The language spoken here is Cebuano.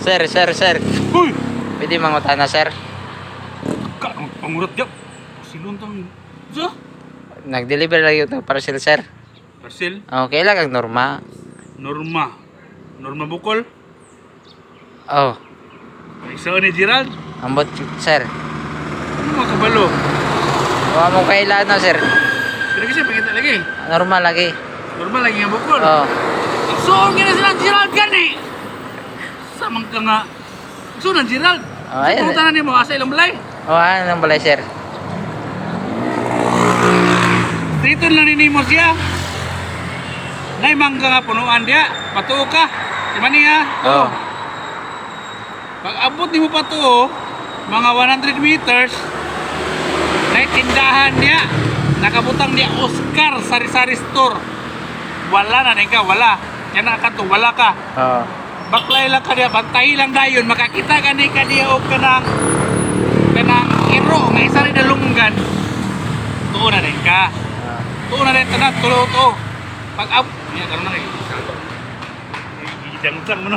Sir, sir, sir. Uy! Pwede mangutana, sir? Ka, pangurat gyud. Siluntang sa Nag-deliver lagi ito parcel, sir. Parcel. Okay lang ang Norma. Norma. Norma Bukol. Oh, Isa ni Gerald. Ambot, sir. Ano mga kabalo? Wa mo kailan na, sir. Pero kasi pangita lagi. Norma lagi. Norma lagi nga Bukol. Oh. Igsoon nga na sila Gerald gani. Samang ka nga. Igsoon ang Gerald. Oh, ayun. Pumunta na nimo asa ilang balay. Oh, ano balay, sir? Dito lang nimo siya. Nay mangga nga punuan diya. Patuo ka. Di ba niya? Oh. Pag abot nimo patuo, mga 100 meters, nay tindahan niya. Nakabutang niya Oscar Sari-Sari Store. Wala na din ka, wala. Yan na ka to, wala ka. Oh. Baklay lang ka diya, bantay lang dayon, makakita ka ni ka diya og kanang iro nga isa rin nalunggan. Tuo na din ka. Oh. Tuo na rin tanan, tulo to. Pag ab, niya karon na kay. Gidang mo no.